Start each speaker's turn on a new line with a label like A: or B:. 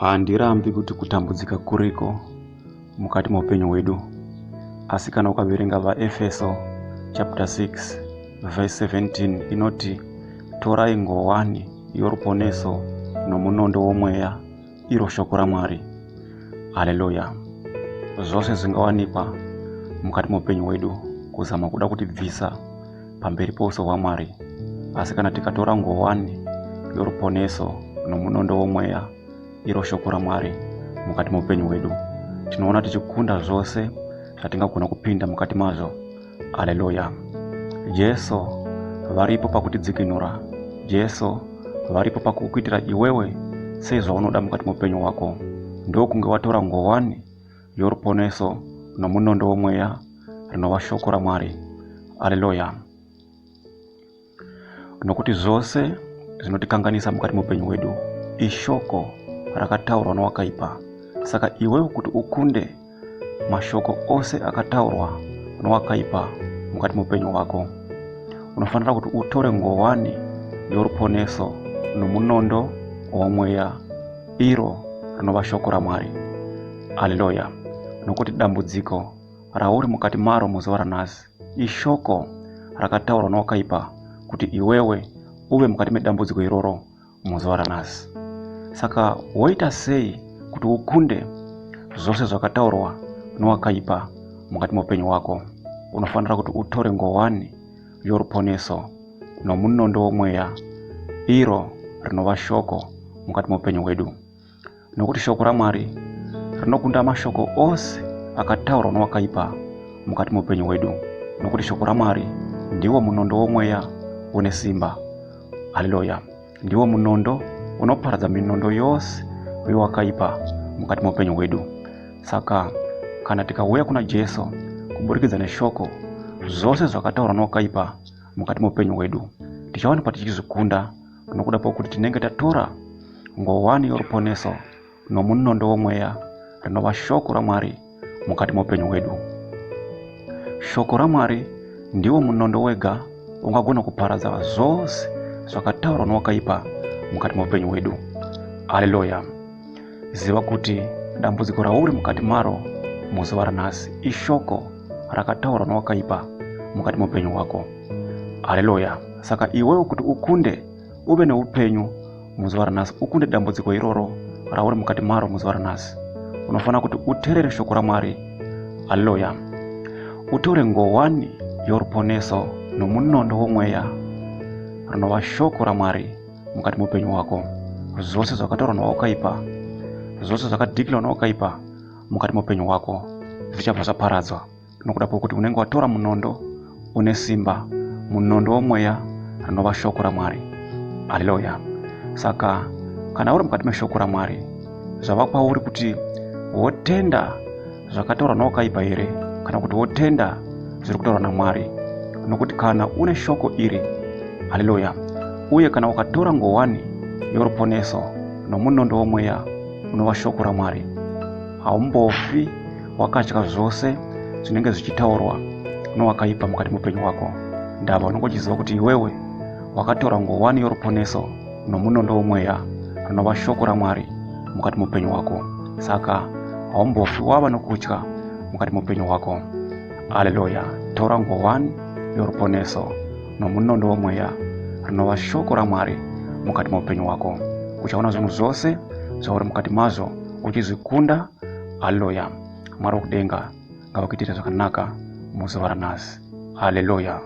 A: Handirambi kuti kutambudzika kuriko mukati meupenyu hwedu, asi kana ukaverenga vaEfeso chapter 6 verse 17 inoti torai ngowani yoruponeso nomunondo womweya iro shoko raMwari. Haleluya! Zvose zvingawanikwa mukati meupenyu hwedu kuzama kuda kutibvisa pamberi pouso hwaMwari, asi kana tikatora ngowani yoruponeso nomunondo womweya iro shoko raMwari mukati meupenyu hwedu, tinoona tichikunda zvose zvatingagona kupinda mukati mazvo. Aleluya! Jesu varipo pakutidzikinura. Jesu varipo pakukuitira iwewe sezvaunoda mukati meupenyu hwako. Ndokunge watora ngowani yoruponeso nomunondo womweya rinova shoko raMwari. Aleluya! Nokuti zvose zvinotikanganisa mukati meupenyu hwedu ishoko rakataurwa nowakaipa. Saka iwewe kuti ukunde mashoko ose akataurwa nowakaipa mukati meupenyu hwako, unofanira kuti utore ngowani yoruponeso nomunondo womweya, iro rinova shoko raMwari. Aleluya! Nokuti dambudziko rauri mukati maro muzuva ranhasi ishoko rakataurwa nowakaipa kuti iwewe uve mukati medambudziko iroro muzuva ranhasi. Saka woita sei kuti ukunde zvose zvakataurwa nowakaipa mukati meupenyu hwako? Unofanira kuti utore ngowani yoruponeso nomunondo womweya, iro rinova shoko mukati meupenyu hwedu. Nokuti shoko raMwari rinokunda mashoko ose akataurwa nowakaipa mukati meupenyu hwedu. Nokuti shoko raMwari ndiwo munondo womweya une simba. Haleluya! Ndiwo munondo unoparadza minondo yose yowakaipa mukati meupenyu hwedu. Saka kana tikauya kuna Jesu kuburikidza neshoko, zvose zvakataurwa nowakaipa mukati meupenyu hwedu tichawanikwa tichizvikunda nokuda kwokuti tinenge tatora ngowani yoruponeso nomunondo womweya rinova shoko raMwari mukati meupenyu hwedu. Shoko raMwari ndiwo munondo wega ungagona kuparadza zvose zvakataurwa nowakaipa mukati meupenyu hwedu. Haleluya! Ziva kuti dambudziko rauri mukati maro muzuva ranhasi ishoko rakataurwa nowakaipa mukati meupenyu hwako. Haleluya! Saka iwewe kuti ukunde uve neupenyu muzuva ranhasi, ukunde dambudziko iroro rauri mukati maro muzuva ranhasi, unofanira kuti uterere shoko raMwari. Haleluya! Utore ngowani yoruponeso nomunondo womweya rinova shoko raMwari mukati meupenyu hwako. Zvose zvakataurwa nowakaipa, zvose zvakadhikilwa nowakaipa mukati meupenyu hwako zvichabva zvaparadzwa nokuda kwokuti unenge watora munondo une simba, munondo womweya rinova shoko raMwari. Haleluya! Saka kana uri mukati meshoko raMwari, zvava kwauri kuti wotenda zvakataurwa nowakaipa here kana kuti wotenda zviri kutaurwa naMwari. Nokuti kana une shoko iri, haleluya, uye kana ukatora ngowani yoruponeso nomunondo womweya unova shoko raMwari, haumbofi wakatya zvose zvinenge zvichitaurwa nowakaipa mukati meupenyu hwako. Ndava unenge uchiziva kuti iwewe wakatora ngowani yoruponeso nomunondo womweya rinova shoko raMwari mukati meupenyu hwako. Saka haumbofi wava nokutya mukati meupenyu hwako. Aleluya! Tora ngowani yoruponeso nomunondo womweya rinova shoko raMwari mukati meupenyu hwako. Uchaona zvinhu zvose zvauri mukati mazvo uchizvikunda. Haleluya! Mwari wokudenga ngavakuitire zvakanaka muzuva ranhasi. Haleluya!